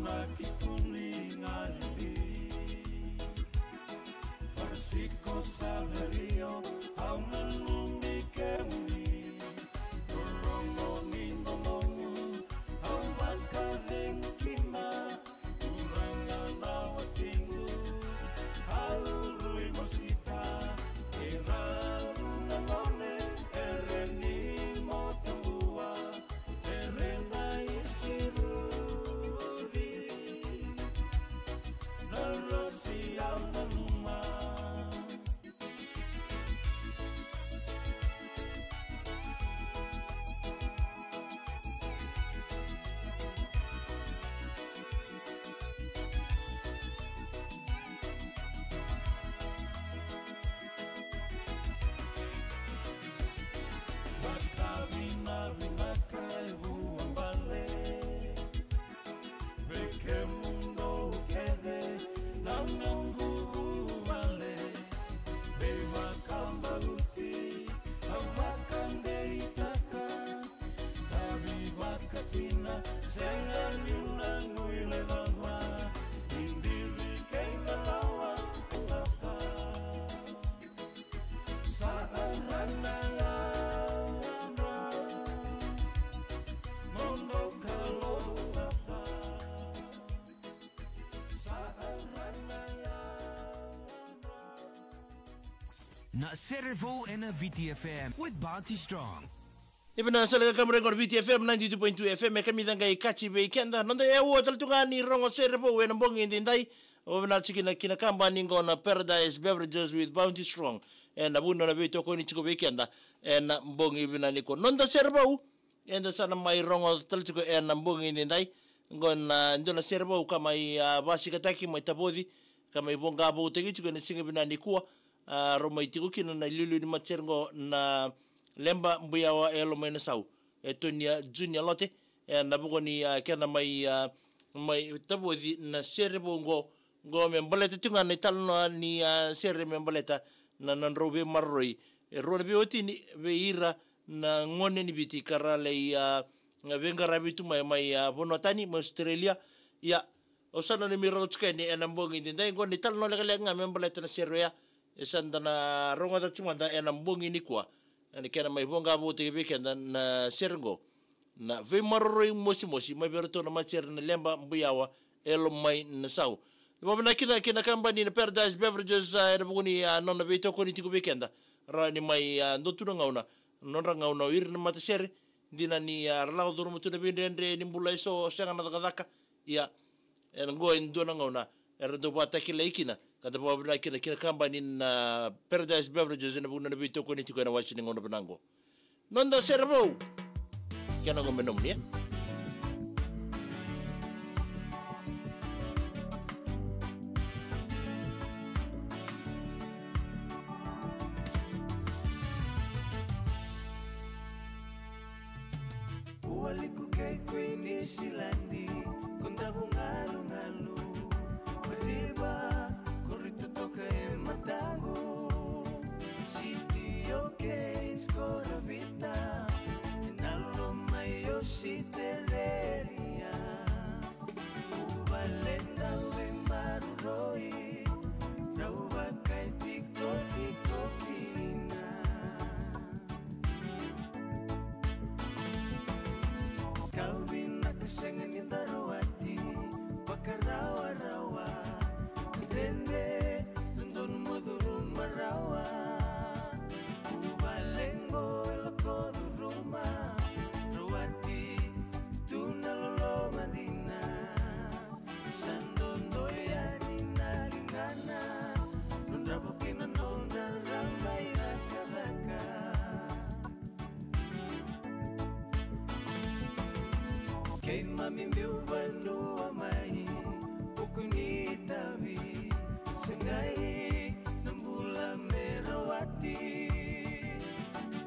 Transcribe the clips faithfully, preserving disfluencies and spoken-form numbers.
Laki kuni ngali. Farisiko Saverio, au nanumi kemuni. Rogo ni domomu, au vakacegu kina. Turaga na watiqu, au rui mosita. Era runa mone, era ni motabua. Terena i siruri, na rasi au nanuma. Vakavinavinaka e vuabale. Vei kemudou kece na noqu vuvale, veivakabauti au vakadeitaka, tavi vakatina, sega niu na guilecava, ni divi kei na lawa. Sa arana yadra, nodo kalougata. Sa arana yadra. Na Sere Vou ena V T F M with Bounty Strong. Ivana sala ka kamure qo V T F M ninety-two point two F M, e kamica qai kaci vei keda. Noda e ua tale tu ga ni rogo sere vou ena bogi edaidai. Au vinaka tiko kina, kina kabani qo na Paradise Beverages with Bounty Strong. Ena vuku ni nona veitokoni tiko vei keda ena bogi vinaka nikua. Noda sere vou eda sa na mai rogo tale tiko ena bogi edaidai. Qo na dua na sere vou ka mai, a, vasikataki, mai tavoci, ka mai voqa voutaki tiko ena siga vinaka nikua. A, rau mai tiko kina na iliuliu ni matasere qo na Leba Buyawa Yalo Mai Nasau, e Tonia Junior Lote, ena vuku ni, a, kena mai, a, mai tavoci na sere vou qo, qo me baleta tu ga na italanoa ni, a, sere me baleta na, na nodrau veimaroroi e rua na veiwatini vei ira na gone ni Viti ka ra lai, a, veiqaravi tu mai, mai, a, vanua tani, mai Australia. Ia, au sa nanumi rogo tiko yani ena bogi edaidai, qo na italanoa lekaleka ga me baleta na sere oya. E sa da na rogoca tiko mada ena bogi nikua. Ena kena mai voqa voutaki vei keda na sere qo, na veimaroroi mosimosi mai vei iratou na matasere na Leba Buyawa Yalo Mai Nasau. Vakavinaka kina, kina kabani na Paradise Beverages, a, ena vuku ni, a, nona veitokoni tiko vei keda. Rawa ni mai, a, dua tu na gauna, nodra gauna o ira na matasere, dina ni, a, ra lako curuma tu na veidredre ni bula eso, sega na cakacaka. Ia, ena qo e dua na gauna era dau vakatakilai kina, ka da vakavinaka kina, kina kabani na Paradise Beverages ena vuku ni nona veitokoni tiko ena wase ni gauna vinaka qo. Noda sere vou. Kena qo me nomuni, e? Ua liku kei Kuini Siladi, ko davu galugalu. Mariva, ko ritu toka e mataqu. Siti o Keynes, ko Ravita, e na loma i Ositerelia. Vuvale dau veimaroroi, rau vakaitikotiko kina. Kau vinaka sega ni da rawati, vakarawarawa, dredre, dodonu mo curuma rawa. Vuvale qo e lako curuma, rawati tu na loloma dina. Sa dodo yani na ligana, nodra vukei na nodra raba i cakacaka. Keimami biu vanua mai, vuku ni tavi, segai na bula me rawati.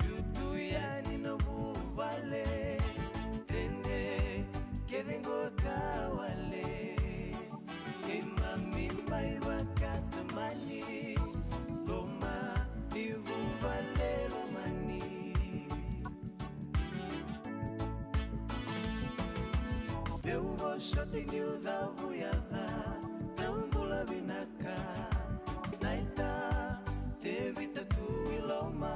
Dutu yani na vuvale, dredre kece qo ka wale. Keimami mai vakatamani, loma ni vuvale lomani. Meu vosoti niu cavuyaca, drau bula vinaka. Naita, Tevita tu i loma.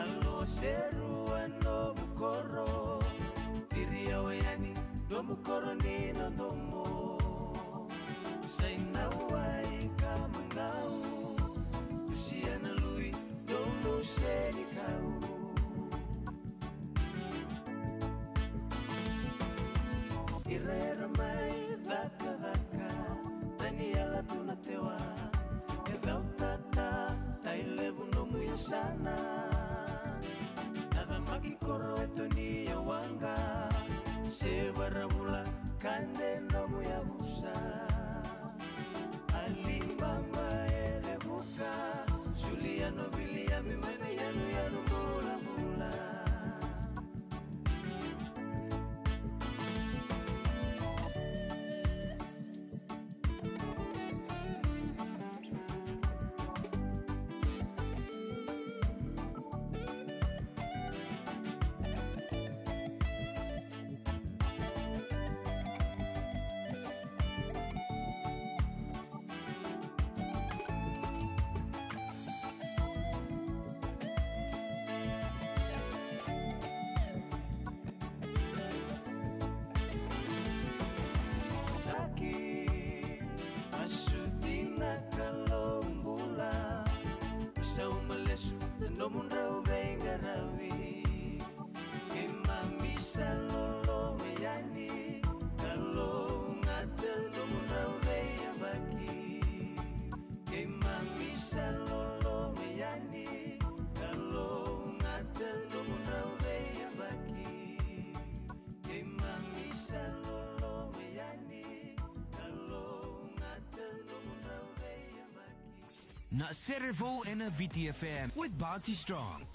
Alo seru a novu koro. Tiri yawa yani, domu koro ni dodomo. Sai na wai ka magau. Tusia na lui, domu senikau. Ira era mai cakacaka, Taniela tu na tewa. E cau tata, tai levu nomu yasana. Na camaki koro e toni e waqa. Se varavula, kade nomu yavusa. Alibaba e levuka, Suliano Viliami mai na yanuyanu bulabula. Taki, masuti na Kalou bula. Sauma lesu na nomudrau veiqaravi. Keimami sa loloma yani, kalougata nomudrau veiyabaki. Keimami sa loloma yani, kalougata nomudrau veiyabaki. Keimami sa loloma yani, kalougata nomudrau veiyabaki. Na Sere Vou ena V T F M with Bounty Strong.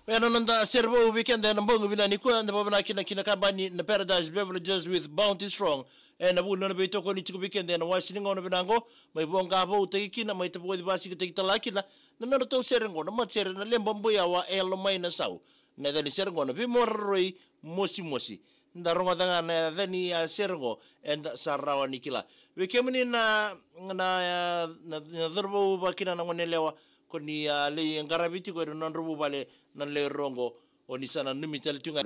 Oya na noda Sere Vou vei keda ena bogi vinaka nikua, eda vakavinavinaka kina ki na kabani na Paradise Beverages with Bounty Strong. Ena vuku ni nona veitokoni tiko vei keda ena wasi ni gauna vinaka qo, mai voqa voutaki kina, mai tavoci vasikataki tale kina na nodratou sere qo na matasere na Leba Buyawa e Lomainasau. Na yaca ni sere qo na Veimau Raroi Mosimosi. Da rogoca ga na yaca ni a sere qo, eda sa rawa ni kila. Vei kemuni na, na, na, na cauravou vakakina na goneyalewa, ko ni a lai qaravi tiko ena nodrau vuvale na lewe rua qo, o ni sa nanumi tale tiko ga.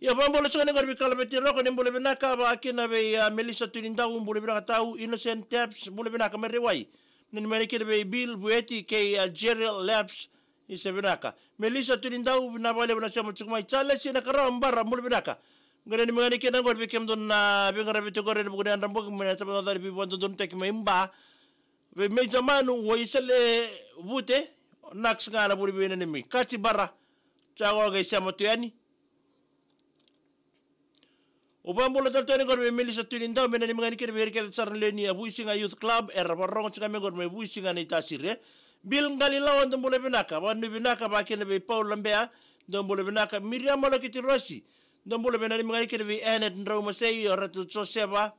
Ia, vakabula saka ni qori vei Kalaveti Roko, ni bula vinaka, vakakina vei, a, Melissa Tunidau, bula vinaka tau, Innocent Taps, bula vinaka Merewai. Nanumi yani kina vei Bill Vueti kei, a, Jerry Labs, isa vinaka. Melissa Tunidau, vinaka vakalevu na sema tiko mai. Charles Nakarawa Bara, bula vinaka. Qai nanumi yani kina qori vei kemudou na veiqaravi tiko qori ena vuku ni yadra bogi, mai na tabacakacaka ni veivakadodonutaki mai Ba. Vei Meja Manu, o Isale Vute, Nax ga na vuli vei nanumi. Kati Bara, Jago qai sema tu yani. O vakabula tale tu yani qori vei Melissa Tunidau, me nanumi ga yani kina vei ira kece sara na lewe ni a Vuisiga Youth Club, era vakarorogo tiko ga mai qori mai Vuisiga na itasiri. Bill Qalilawa, dou bula vinaka, vanuinui vinaka, vakakina vei Paul Labea, dou bula vinaka, Miriam Malokiti Rosi, dou bula, me nanumi ga yani kina vei Enid Draumasei, o Ratu Joseva,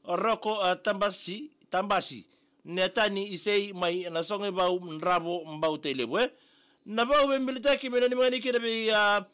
o Roko, a, Tabasi, Tabasi, Netani Isei mai na Sogo i Vau, Dravo, Bau Tailevu, e. Na Vau veibilitaki, me nanumi ga yani kina vei, a,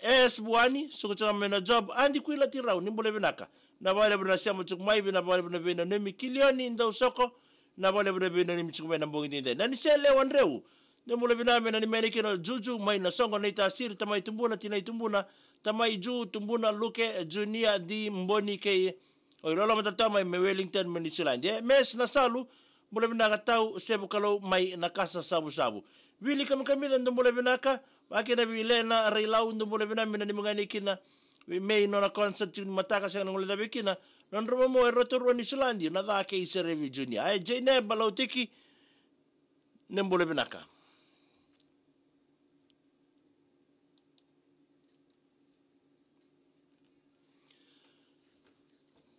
S Vuani, suka tiko ga mai na Job, Adi Kuila Tirau, ni bula vinaka. Na vakalevu na sema tiko mai, vinaka vakalevu na veinanumi, Kilioni Dausoko, na vakalevu na veinanumi tiko mai na bogi dede. Na ni Sele Wadreu, ni bula vinaka, me nanumi yani kina Juju mai na Sogo na itasiri, tamai Tubuna, tinai Tubuna, tamai Ju, Tubuna, Luke, Junia, Di, Boni, kei o i loloma tata mai me Wellington me New Zealand. E, Mes Nasalu, bula vinaka tau, Sevu Kalou mai na kasa savusavu. Vili Kamikamica, dou bula vinaka, vakakina vei Lena Railau, dou bula vinaka, me nanumi ga yani kina vei Mei nona concert ni mataka sega ni guilecavi kina. Nodra momo e Rotorua New Zealand, na ca kei Serevi Junior. Ai, Jaineb Balautiki, ni bula vinaka.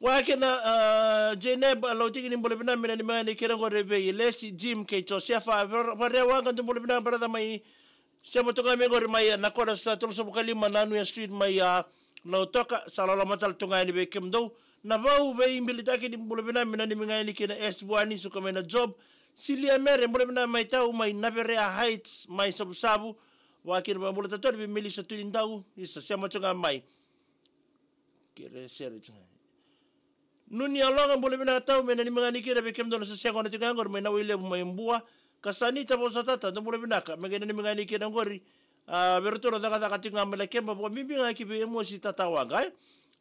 Vakakina, a, Jaineb Balautiki, ni bula vinaka, me nanumi ga yani kina qori vei Lesi, Jim kei Josefa, Var-, Varewaqa, dou bula vinaka brother mai. Sema tu ga mai qori mai na kona sa tolusagavulu ka lima na Nuya Street mai, a, Lautoka, sa loloma tale tu ga yani vei kemudou. Na Vau veibilitaki, ni bula vinaka, me nanumi ga yani kina S Vuani, suka mai na Job. Silia Mere, bula vinaka mai tau mai Naverea Heights mai Savusavu. Vakakina vakabula tale tu yani vei Melissa Tunidau, isa sema tu ga mai. Kere sere tu ga. Nuni Aloga, bula vinaka tau, me nanumi ga yani kina vei kemudou na sese gona tiko ga qori mai Nawailevu mai Bua. Ka sa ni tavo sa tata, dou bula vinaka, me qai nanumi ga yani kina qori. A, vei iratou na cakacaka tiko ga mai Lakeba, vakabibi ga ki vei Emosi Tatawaqa, e.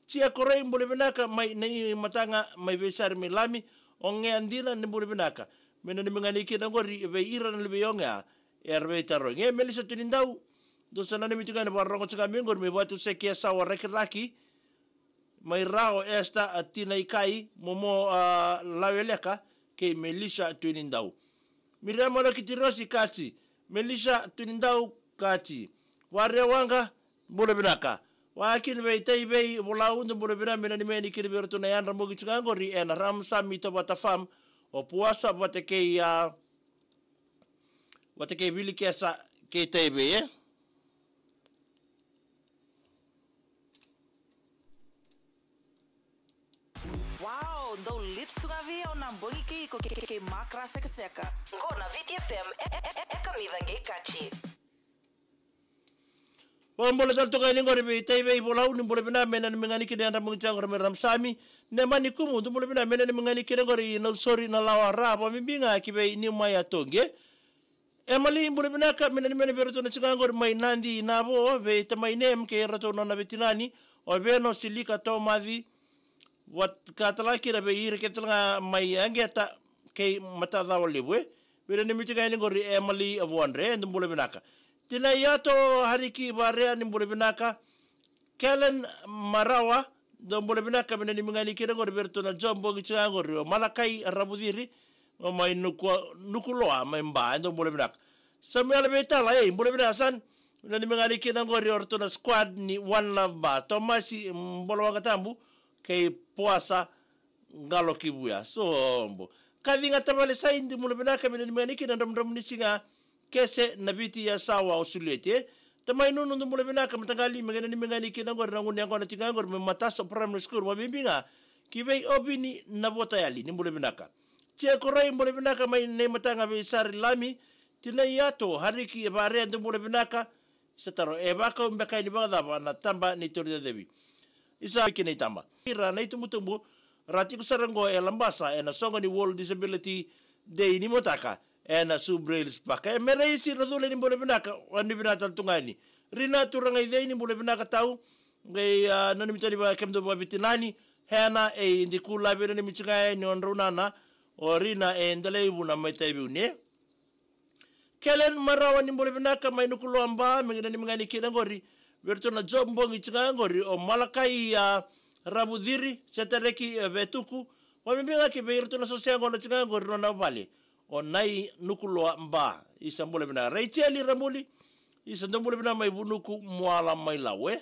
Tia Koroi, bula vinaka, mai na i mataga mai Veisari mai Lami, o Gea Dina, ni bula vinaka. Me nanumi ga yani kina qori vei ira na luvei o Gea, era veitarogi. E Melissa Tunidau, dou sa nanumi tiko ga ni vakarorogo tiko ga mai qori mai Vatusekia, Sawa, Rakiraki. Mai Rao, Esther, a, Tina Ikai, Momo, a, Laweleka, kei Melissa Tunidau. Miriam Malokiti Rosi, Kati. Melissa Tunidau, Kati. Varewaqa, bula vinaka. Vakakina vei Taivei Volau, dou bula vinaka, me nanumi yani kina vei iratou na yadra bogi tiko ga qori ena Ramasami Tovata Farm, o Puasa vata kei, a, vata kei Vilikesa kei Taivei, e. Wow, dou lit tu ga vei au na bogi kei iko kei, kei, kei Makra Sekaseka. Qo na Viti F M, e, e, e, e kamica qei Kati. Vakabula tale tu ga yani qori vei Taivei Volau, ni bula vinaka, me nanumi ga yani kina yadra bogi tiko ga qori mai Ramasami. Nemani Kumu, dou bula vinaka, me nanumi ga yani kina qori Nausori, Nalawa, Ra, vakabibi ga ki vei Niumaya Toqe. Emily, bula vinaka, me nanumi yani vei iratou na tiko ga qori mai Nadi, Navo, vei tamai Nem kei iratou nona veitinani, o Veno, Silika, Tomaci, vaka tale ga kina vei ira kece tale ga mai Aqeta kei Matacawa Levu, e. Veinanumi tiko ga yani qori Emily Vuadre, dou bula vinaka. Tina Yato, Hariki Varea, ni bula vinaka. Kelen Marawa, dou bula vinaka, me nanumi ga yani kina qori vei iratou na Job bogi tiko ga qori, o Malakai Ravuciri, o mai Nuku, Nukuloa mai Ba, e, dou bula vinaka. Samuela Veitala, e, bula vinaka san, me nanumi ga yani kina qori o iratou na squad ni One Love Ba, Tomasi, mm, Bolawaqa Tabu, kei Poasa Qalo Kivuya, sobo. Kaciga Tavale Sai, dou bula vinaka, me nanumi ga yani kina Dramudramuni Siga, Kese, Naviti, Yasawa, o Sulieti, e. Tamai Nunu, dou bula vinaka, mataqali, me qai nanumi ga yani kina qori na gunu yaqona tiko ga qori mai Mataso Primary School, vakabibi ga ki vei Ovini Navotayali, ni bula vinaka. Tia Koroi, bula vinaka, mai na i mataga Veisari Lami. Tina Yato, Hariki Varea, dou bula vinaka. Sa taro, e vakau beka ni vakacava na taba ni tauri cevi. Isa kina i taba. Ira na itubutubu ra tiko sara qo e Labasa ena soqo ni World Disability Day ni mataka ena Subrail Park. E Mereisi Racule, ni bula vinaka, vanuinui vinaka tale tu ga yani. Rina Turagaicei, ni bula vinaka tau. Qai, a, nanumi tani vaka kemudou vakaveitinani, Hena e Idikulavi, nanumi tiko ga yani o drau nana, o Rina e Delaivuna mai Taiviune. Kelen Marawa, ni bula vinaka mai Nukuloa Ba, me qai nanumi ga yani kina qori vei iratou na Job Bogi tiko ga qori, o Malakai, a, Ravuciri, Setareki, a, Vetuku, vakabibi ga ki vei iratou na soso yaqona tiko ga qori, nona vale o Nai Nukuloa Ba. Isa bula vinaka. Raicheli Ramuli, isa dou bula vinaka mai Vunuku, Muala mai Lau, e.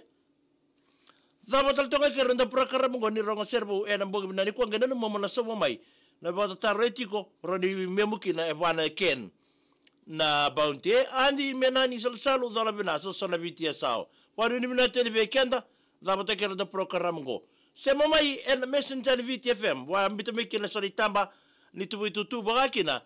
Cava tale toka kei rau na porokaramu qo ni rogo sere vou ena bogi vinaka nikua, qai nanuma mo na sauma mai na vakatataro e tiko, rawa ni memu kina e vana e Ken na Bounty. E Adi Menani Salusalu, cola vinaka, so so na Viti e sao. Vakanuinui vinaka tale vei keda, cava toka kei rau na porokaramu qo. Sema mai ena Messenger ni Viti F M, vakabita mai kina so na itaba ni tuvaitutu vaka kina